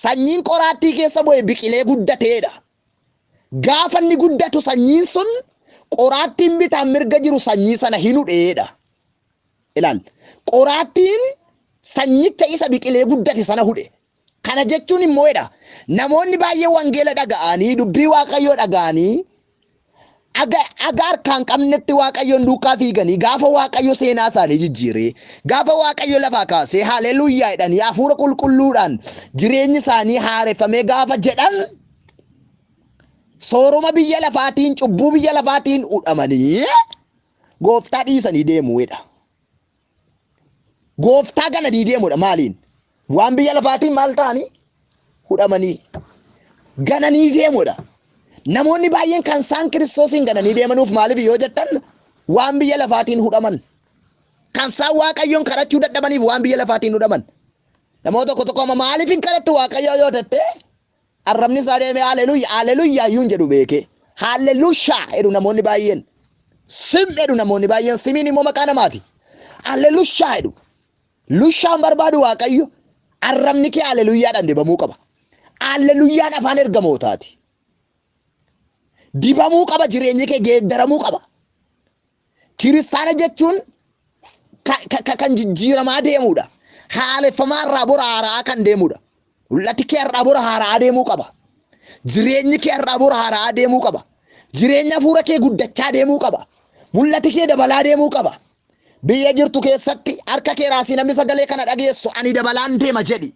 Sanyiin qoraattii keessa bu'e biqilee guddateedha. Gaafa inni guddatu sanyiin sun qoraattiin bitaan mirga jiru sanyii sana hin hudheedha. Ilaal, qoraattiin sanyicha isa biqilee guddate sana hudhe. Kana jechuun immoo jedha namoonni baay'ee wangeela dhaga'anii dubbii Waaqayyoo dhaga'anii aga harkaan qabnetti Waaqayyoon duukaa fiiganii gaafa Waaqayyo seenaa isaanii jijjiiree gaafa Waaqayyo lafaa kaasee haleluuyaa jedhanii hafuura qulqulluudhaan jireenyi isaanii haareffamee gaafa jedhan sooroma biyya lafaatiin cubbuu biyya lafaatiin hudhamanii gooftaa dhiisanii deemuudha. Gooftaa gananii deemuudha maaliin? Waan biyya lafaatiin maal ta'anii hudhamanii gananii deemuudha. Namoonni baay'een kan isaan Kiristoosiin gananii deemanuuf maaliif yoo jettan waan biyya lafaatiin hudhaman. Kan isaan Waaqayyoon kadhachuu dadhabaniif waan biyya lafaatiin hudhaman. Namoota tokko tokko amma maaliif hin kadhattu Waaqayyoo yoo jette arrabni isaa deemee haleluuyaa haleluuyaa iyyuu hin jedhu beekee. Halelushaa jedhu namoonni baay'een. Sim jedhu namoonni baay'een simiin immoo maqaa namaati. Halelushaa jedhu. Lushaan barbaadu Waaqayyo arrabni kee haleluuyaadhaan dibamuu qaba. Haleluuyaan afaan ergamootaati. Dibamuu qaba, jireenyi kee geeddaramuu qaba. Kiristaana jechuun kan jijjiiramaa deemuudha. Haaleffamaa irraa bora haaraa kan deemuudha. Mul'ati kee har'aa bora haaraa deemuu qaba. Jireenyi kee har'aa bora haaraa deemuu qaba. Jireenya hafuura kee guddachaa deemuu qaba. Mul'ati kee dabalaa deemuu qaba. Biyya jirtu keessatti harka kee raasii namni sagalee kana dhageessu ani dabalaan deema jedhi.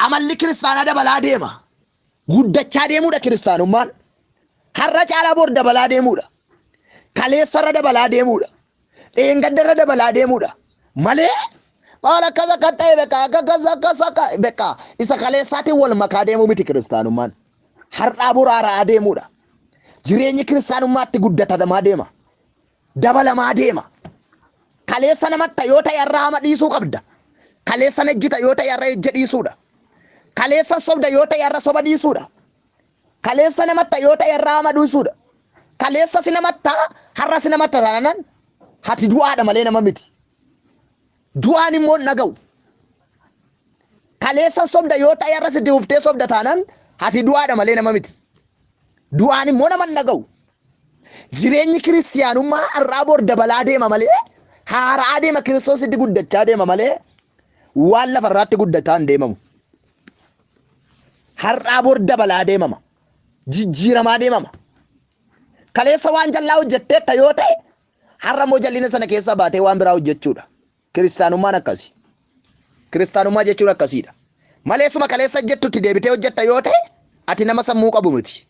Amalli kiristaanaa dabalaa deema. Guddachaa deemuudha kiristaanummaan. Har'a caalaa bor dabalaa deemuudha. Kaleessarra dabalaa deemuudha. Dheengaddarra dabalaa deemuudha. Malee maal akkas akka ta'e beekaa akka akkas akkas akka beekaa isa kaleessaatiin wal makaa deemuu miti kiristaanummaan. Har'aa bor haaraa deemuudha. Jireenyi kiristaanummaatti guddatamaa deema. Dabalamaa deema. Kaleessa namatta yoo ta'e har'a hama dhiisuu qabda. Kaleessa ejjita yoo ta'e har'a ejja dhiisuudha. Kaleessa sobda yoo ta'e har'a soba dhiisuudha. Kaleessa namatta yoo ta'e har'a hama dhiisuudha. Kaleessa si namatta har'a si namatta taanaan hati du'aadha malee nama miti. Du'aan immoo hin dhaga'u. Kaleessa sobda yoo ta'e har'a si duuftee sobda taanaan hati du'aadha malee nama miti. Du'aan immoo nama hin dhaga'u. Jireenyi kiristiyaanummaa har'aa bor dabalaa deema malee haaraa deema Kiristoositti guddachaa deema malee waan lafarraatti guddataa hin deemamu. Har'aa bor dabalaa deemama. Jijjiiramaa deemama. Kaleessa waan jallaa hojjetteetta yoo ta'e har'a immoo jallina sana keessaa baatee waan biraa hojjechuudha. Kiristaanummaan akkasi. Kiristaanummaa jechuun akkasiidha. Maleessuma kaleessa hojjettutti deebitee hojjetta yoo ta'e ati nama sammuu qabu miti.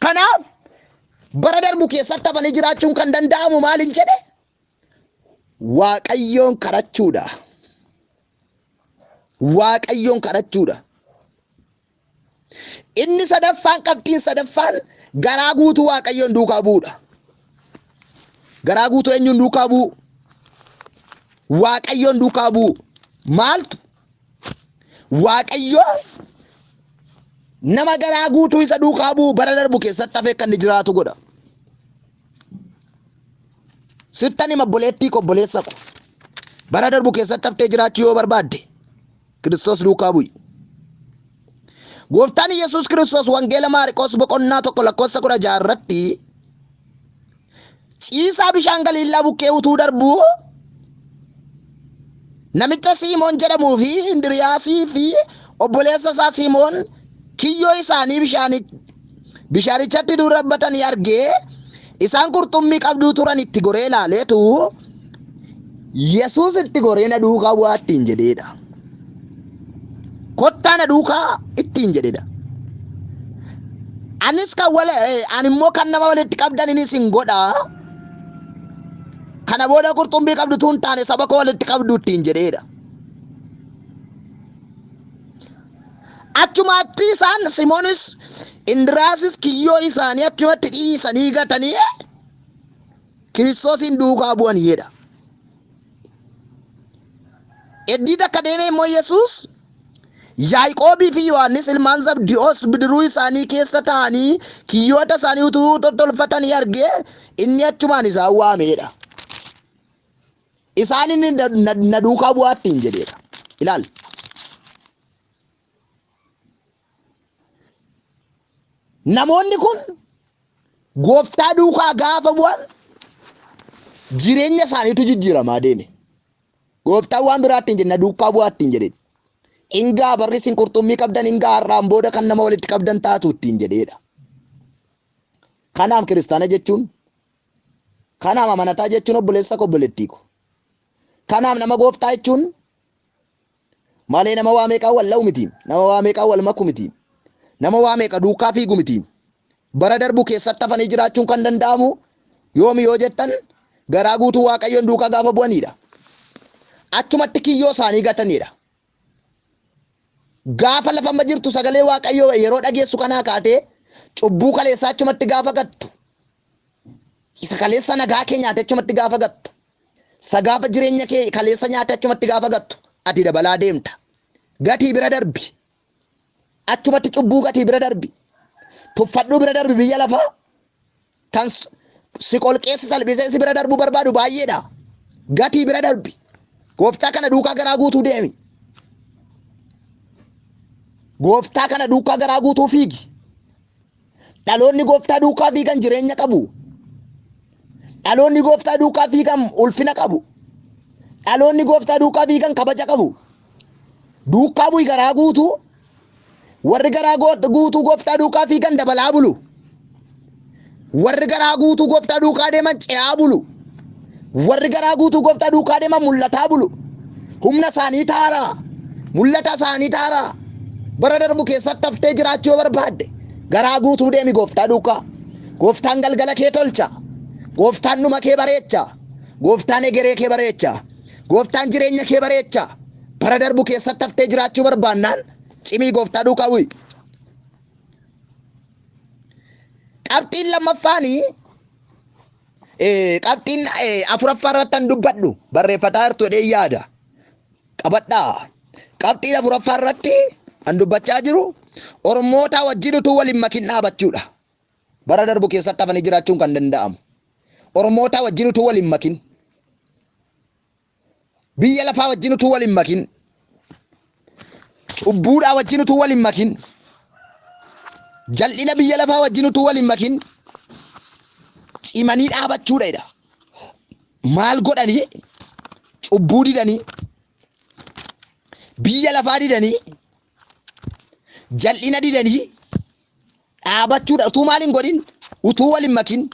Kanaaf bara darbu keessatti hafanii jiraachuun kan danda'amu maaliin jedhe? Waaqayyoon kadhachuudha. Waaqayyoon kadhachuudha. Inni sadaffaan qabxiin sadaffaan garaa guutuu Waaqayyoon duukaa bu'uudha. Garaa guutuu eenyuun duukaa bu'u? Waaqayyoon duukaa bu'u. Maaltu? Waaqayyoon nama garaa guutuu isa duukaa bu'u bara darbu keessatti hafee kan inni jiraatu godha. Sittan hima obboleettii koo obboleessa ko. Bara darbu keessatti haftee jiraachuu yoo barbaadde Kiristoos duukaa bu'i. Gooftaan Yesuus Kiristoos Wangeela Maarqos boqonnaa 1 lakkoofsa 16 irratti ciisaa bishaan Galiillaa bukkee utuu darbuu namicha Siimoon jedhamuu fi Indiriyaasii fi obboleessa isaa Simoon kiyyoo isaanii bishaanichatti darbatanii argee isaan qurxummii qabduu turan itti goree ilaaleetu Yesuus itti goree na duukaa bu'aa ittiin jedheedha. Kottaa na duukaa ittiin jedheedha. Anis kan wal ani immoo kan nama walitti qabdan inni isin godha. Kana booda qurxummii qabdu tun taane saba koo walitti qabdu ittiin jedheedha. Achumatti isaan Simoonis Indiraasis kiyyoo isaanii achumatti dhiisanii gatanii Kiristoosiin duukaa bu'an jedha. Eddii takka deemee immoo Yesuus Yaaqoobii fi Yohaannis ilmaan Zabdiyoos bidiruu isaanii keessa taa'anii kiyyoota isaanii utuu tottolfatanii argee inni achumaan isaan waameedha. Isaan inni na duukaa bu'aa ittiin jedheedha. Ilaali. Namoonni kun gooftaa duukaa gaafa bu'an jireenya isaaniitu jijjiiramaa deeme. Gooftaan waan biraa ittiin jedhe na duukaa bu'aa ittiin jedhe. Ingaa barri isin qurxummii qabdan ingaa har'aan booda kan nama walitti qabdan taatu ittiin jedheedha. Kanaaf kiristaana jechuun, kanaaf amanataa jechuun obboleessa koo obboleettii koo. Kanaaf nama gooftaa jechuun malee nama waa meeqaa wal dha'u miti, nama waa meeqaa wal maku miti, nama waa meeqa duukaa fiigu miti. Bara darbu keessatti hafanii jiraachuun kan danda'amu yoomi yoo jettan garaa guutuu Waaqayyoon duukaa gaafa bu'anidha. Achumatti kiyyoo isaanii gatanidha. Gaafa lafa amma jirtu sagalee Waaqayyoo yeroo dhageessu kanaa kaatee cubbuu kaleessaa achumatti gaafa gattu, isa kaleessa nagaa kee nyaate achumatti gaafa gattu, isa gaafa jireenya kee kaleessa nyaate achumatti gaafa gattu, ati dabalaa deemta. Gatii bira darbi. Achumatti cubbuu gatii bira darbi. Tuffadhuu bira darbi biyya lafaa. Kan si qolqeessi salphisee si bira darbuu barbaadu baay'eedha. Gatii bira darbi. Gooftaa kana duukaa garaa guutuu deemi. Gooftaa kana duukaa garaa guutuu fiigi. Dhaloonni gooftaa duukaa fiigan jireenya qabu. Dhaloonni gooftaa duukaa fiigan ulfina qabu. Dhaloonni gooftaa duukaa fiigan kabaja qabu. Duukaa bu'i garaa guutuu. Warri garaa guutuu gooftaa duukaa fiigan dabalaa bulu. Warri garaa guutuu gooftaa duukaa deeman ce'aa bulu. Warri garaa guutuu gooftaa duukaa deeman mul'ataa bulu. Humna isaanii taaraa. Mul'ata isaanii taaraa. Bara darbu keessatti haftee jiraachuu yoo barbaadde garaa guutuu deemi gooftaa duukaa. Gooftaan galgala kee tolcha. Gooftaan dhuma kee bareecha. Gooftaan egeree kee bareecha. Gooftaan jireenya kee bareecha. Bara darbu keessatti haftee jiraachuu barbaannaan cimii gooftaa duukaa bu'i. Qabxiin lammaffaanii qabxiin afuraffaa irratti kan dubbadhu barreeffataa jirtu jedhee yaada. Qabadhaa. Qabxiin afuraffaa irratti kan dubbachaa jiru Oromoota wajjin utuu waliin makin dhaabachuudha. Bara darbu keessatti hafanii jiraachuun kan danda'amu. Oromoota wajjin utuu waliin makin. Biyya lafaa wajjin utuu waliin makin. Cubbuudhaa wajjin utuu waliin makin. Jal'ina biyya lafaa wajjin utuu waliin makin. Cimanii dhaabachuudha jedha. Maal godhanii? Cubbuu didanii, biyya lafaa didanii, jal'ina didanii dhaabachuudha. Utuu maal hin godhin? Utuu wal hin makin.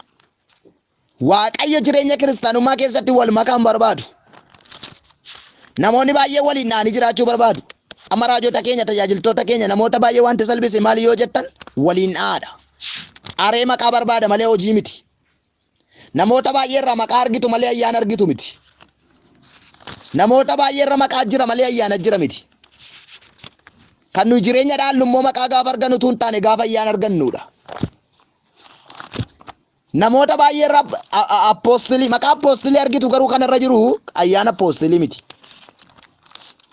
Waaqayyo jireenya kiristaanummaa keessatti wal makaa hin barbaadu. Namoonni baay'ee waliin dha'anii jiraachuu barbaadu. Amma raajota keenya, tajaajiltoota keenya namoota baay'ee wanti salphise maali yoo jettan waliin dha'aadha. Aree maqaa barbaada malee hojii miti. Namoota baay'ee irraa maqaa argitu malee ayyaana argitu miti. Namoota baay'ee irra maqaa jira malee ayyaana jira miti. Kan nuyi jireenya dhaallu immoo maqaa gaafa argannu utuu hin taane gaafa ayyaana argannuudha. Namoota baay'ee irra appoostilii maqaa appoostilii argitu garuu kan irra jiru ayyaana appoostilii miti.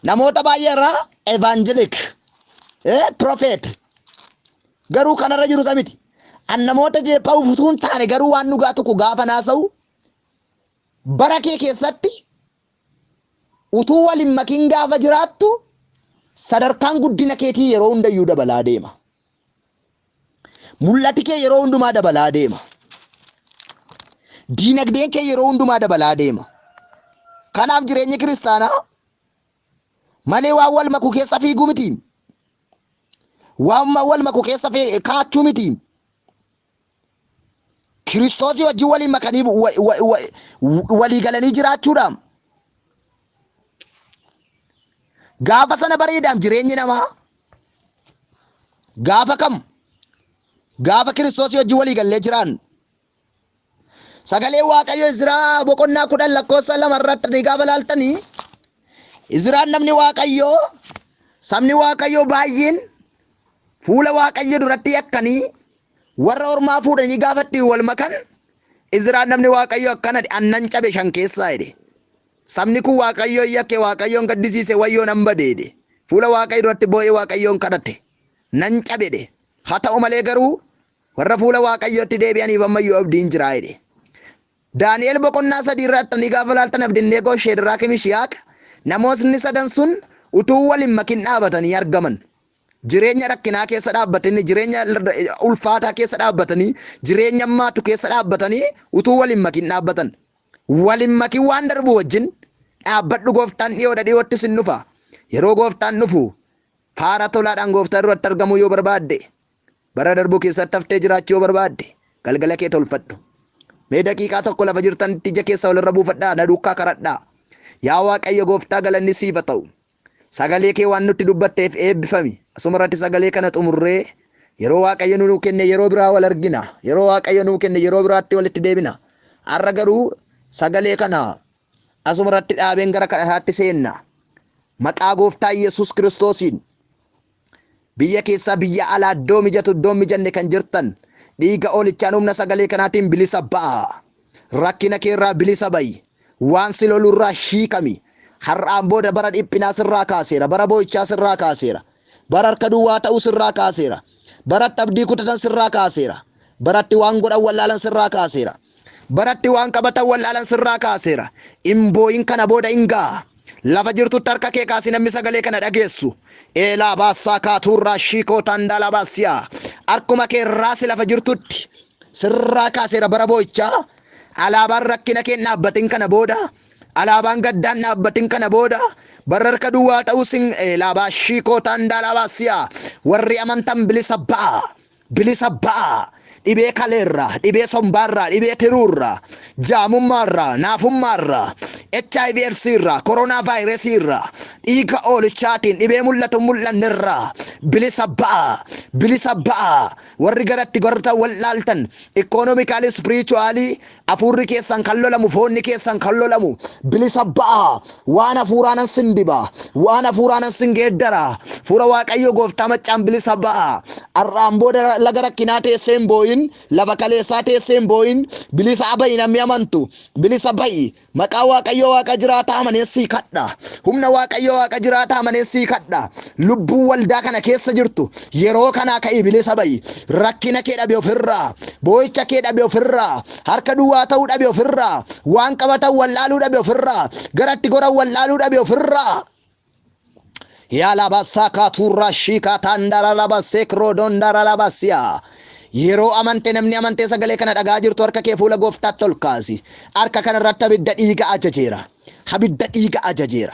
Namoota baay'ee irra evaanjelik, prophet garuu kan irra jiru isa miti. An namoota jeeqaa utuu hin taane garuu waan dhugaa tokko gaafa naasa'u bara kee keessatti utuu wal hin makin gaafa jiraattu Sadarkaan guddina keetii yeroo hundayyuu dabalaa deema. Mul'ati kee yeroo hundumaa dabalaa deema. Diinagdeen kee yeroo hundumaa dabalaa deema. Kanaaf jireenyi kiristaanaa malee waan wal maku keessa fiiguu miti. Waan wal maku keessa kaachuu miti. Kiristoosii wajjin waliin makanii walii galanii jiraachuudha. Gaafa sana bareedaam jireenyi namaa. Gaafa kam? Gaafa Kiristoosii wajjin walii gallee jiraannu. Sagalee Waaqayyo Izraa boqonnaa 10 lakkoofsa 2 irratti gaafa laaltanii, Izraan namni Waaqayyoo, sabni Waaqayyoo baay'een fuula Waaqayyo duratti yakkanii warra ormaa fuudhanii gaafa ittiin wal makan, Izraan namni Waaqayyoo akkana jedhe, annan cabe 5 keessaa jedhe. Sabni kun Waaqayyoon yakke, Waaqayyoon gaddisiise, wayyoo nan bade jedhe. Fuula Waaqayyo duratti boo'ee Waaqayyoon kadhate. Nan cabe jedhe. Haa ta'u malee garuu warra fuula Waaqayyootti deebi'aniif ammayyuu abdiin jira jedhe. Daani'el boqonnaa 3 irratti gaafa laaltan Abdinneegoo, Sheedraak, Mishaaq namootni sadan sun utuu wal hin makin dhaabatanii argaman. Jireenya rakkinaa keessa dhaabbatanii, jireenya ulfaataa keessa dhaabbatanii, jireenya maatu keessa dhaabbatanii utuu wal hin makin dhaabbatan. Wal hin makin waan darbu wajjin dhaabbadhu, gooftaan dhiyoodha, dhiyootti sin dhufa. Yeroo gooftaan dhufu faara tolaadhaan gooftaa duratti argamuu yoo barbaadde, bara darbu keessatti haftee jiraachuu yoo barbaadde, galgala kee tolfadhu. Mee daqiiqaa tokko lafa jirtanitti ija keessa walirra buufadhaa, na duukaa kadhadhaa. Yaa Waaqayyo gooftaa, galanni siif haa ta'u. Sagalee kee waan nutti dubbatteef eebbifami. Asuma irratti sagalee kana xumurree yeroo Waaqayyo nuu kenne yeroo biraa wal argina. Yeroo Waaqayyo nuu kenne yeroo biraatti walitti deebina. Har'a garuu sagalee kana asuma irratti dhaabeen gara kadhataatti seenna. Maqaa gooftaa Yesuus Kiristoosiin biyya keessaa biyya alaa iddoo mijatu iddoo mijanne kan jirtan dhiiga oolichaan humna sagalee kanaatiin bilisa ba'a. Rakkina keerraa bilisa ba'i. Waan si lolurraa hiikami. Har'aan booda bara dhiphinaa sirraa kaaseera. Bara boo'ichaa sirraa kaaseera. Bara harka duwwaa ta'uu sirraa kaaseera. Baratti abdii kutatan sirraa kaaseera. Baratti waan godhan wallaalan sirraa kaaseera. Baratti waan qabatan wallaalan sirraa kaaseera. Hin boo'in, kana booda hin ga'a. Lafa jirtutti harka kee kaasi namni sagalee kana dhageessu. Eelaa baassaa kaatuurraa shiikoo taandaalaa baasiyaa. Harkuma kee raasi lafa jirtutti sirraa kaaseera bara boo'ichaa. Alaabaan rakkina kee dhaabbatin kana booda. Alaabaan gaddaan dhaabbatin kana booda. Bara harka duwwaa ta'uu sin eelaa shiikoo taandaalaa baasiyaa. Warri amantan bilisa ba'a. Bilisa ba'a. Dhibee kaleerraa, dhibee sombaarraa, dhibee tiruurraa, jaamummaarraa, naafummaarraa, HIV AIDSirraa, koronaa vaayirasiirraa, dhiiga oolichaatiin dhibee mul'atu mul'annerraa bilisa ba'a. Bilisa ba'a. Warri garatti gortan wallaaltan, economically, spiritually, hafuurri keessan kan lolamu, foonni keessan kan lolamu, bilisa ba'a. Waan hafuuraanan sin diba, waan hafuuraanan sin geeddara. Fuura Waaqayyo gooftaa maccaan bilisa ba'a. Har'aan booda laga rakkinaa teessee hin boo'in, lafa kaleessaa teessee hin boo'in, bilisa ba'i namni amantu, bilisa ba'i. Maqaa Waaqayyo Waaqa jiraataa amanee sii kadha. Humna Waaqayyo Waaqa jiraataa amanee sii kadha. Lubbuu waldaa kana keessa jirtu yeroo kanaa ka'ii bilisa ba'i. Rakkina kee dhabe ofirraa, boo'icha kee dhabe ofirraa, harka duwwaa ta'uu dhabe ofirraa, waan qabatan wallaaluu dhabe ofirraa, garatti goran wallaaluu dhabe ofirraa. Yaa kaatuurraa shiikaa taandara laba seekroo dondara laba siyaa. Yeroo amante, namni amantee sagalee kana dhagaa jirtu, harka kee fuula gooftaatti ol kaasi. Harka kana irratti abidda dhiiga ajajeera. Abidda dhiiga ajajeera.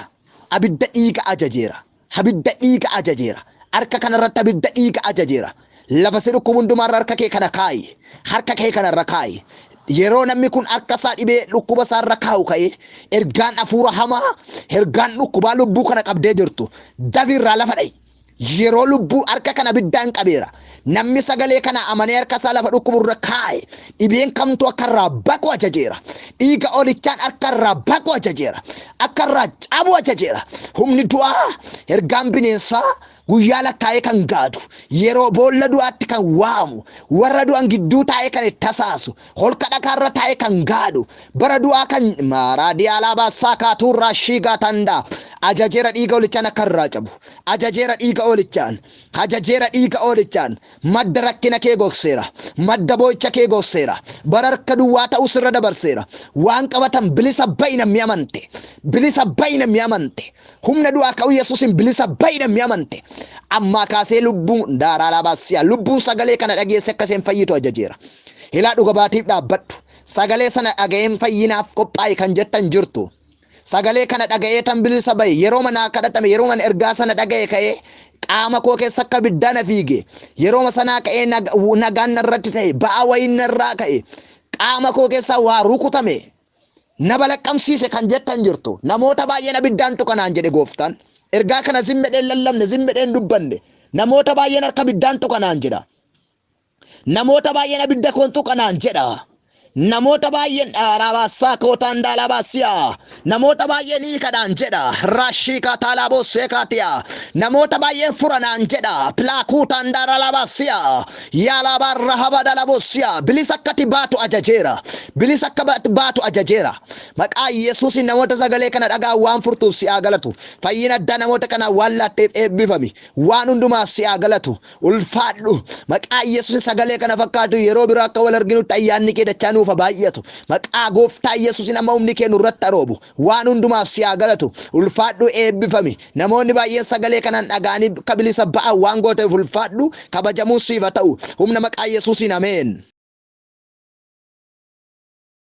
Abidda dhiiga ajajeera. Abidda dhiiga ajajeera. Harka kana irratti abidda dhiiga ajajeera. Lafa si dhukkubu hundumaarra harka kee kana kaa'i. Harka kee kanarra kaa'i. Yeroo namni kun harka isaa dhibee dhukkuba isaarra kaa'u ka'ee, ergaan hafuura hamaa, ergaan dhukkubaa lubbuu kana qabdee jirtu dafiirraa lafa dha'i. Yeroo lubbuu harka kana abiddaan qabeera. Namni sagalee kana amanee harka isaa lafa dhukkuburra kaa'e, dhibeen kamtu akka irraa baqu ajajeera. Dhiiga olichaan akka irraa baqu ajajeera. Akka irraa cabu ajajeera. Humni du'aa, ergaan bineensaa Guyyaa lakkaa'ee kan gaadu, yeroo boolla du'aatti kan waamu, warra du'an gidduu taa'ee kan itti tasaasu, holqa dhakaarra taa'ee kan gaadu, bara du'aa kan maaraadiyaalaa baasaa kaatuurraa shiigaa tandaa. Ajajeera dhiiga olichaan akka irraa cabu. Ajajeera dhiiga olichaan. Ajajeera dhiiga olichaan. Madda rakkina kee gogseera. Madda boo'icha kee gogseera. Bara harka duwwaa ta'uu sirra dabarseera. Waan qabatan bilisa ba'i namni amante. Bilisa ba'i namni amante. Humna du'aa ka'uu Yesuusin bilisa ba'i namni amante. Ammaa kaasee lubbuun daaraa laabaasiyaa lubbuun sagalee kana dhageesse akka isheen fayyitu ajajeera. Hilaa dhuga baatiif dhaabbadhu. Sagalee sana dhaga'een fayyinaaf qophaa'e kan jettan jirtu. Sagalee kana dhaga'ee tan bilisa bahe yeroo manaa kadhatame yeroo mana ergaa sana dhaga'e ka'ee qaama koo keessa akka ibiddaa na fiige yeroo sanaa ka'ee nagaan narratti ta'e ba'aa wayiin narraa ka'e qaama koo keessa waa rukutame na balaqqamsiise kan jettan jirtu. Namoota baay'een abiddaan tuqanaan jedhe gooftaan. Ergaa kana zimmedheen lallabne zimmedheen dubbanne namoota baay'een harka abiddaan tuqanaan jedha. Namoota baay'een abidda koon tuqanaan jedha. Namoota baay'een dhaarabaasaa kootaan daalabaasiyaa. Namoota baay'een hiikadhaan jedha. Raashii kaataalaa boossee kaatiyaa. Namoota baay'een furanaan jedha. Pilaakuutaan daalabaasiyaa. Yaalaabaa rahaba dalaboosiyaa. Bilisa akkati baatu ajajeera. Bilisa akka baatu ajajeera. Maqaa Yesuusin namoota sagalee kana dhagaa waan furtuuf si'aa galatu. Fayyina addaa namoota kanaa waan laatteef eebbifami. Waan hundumaaf si'aa galatu. Ulfaadhu. Maqaa Yesuusin sagalee kana fakkaatu yeroo biraa akka wal arginutti ayyaanni kee dachaa nuuf baay'atu. Maqaa gooftaa Yesuusin amma humni kee nurratti aroobu. Waan hundumaaf si'aa galatu. Ulfaadhu eebbifami. Namoonni baay'een sagalee kanaan dhaga'anii akka bilisa ba'an waan gooteef ulfaadhu. Kabajamuun siif haa ta'u. Humna maqaa Yesuusin ameen.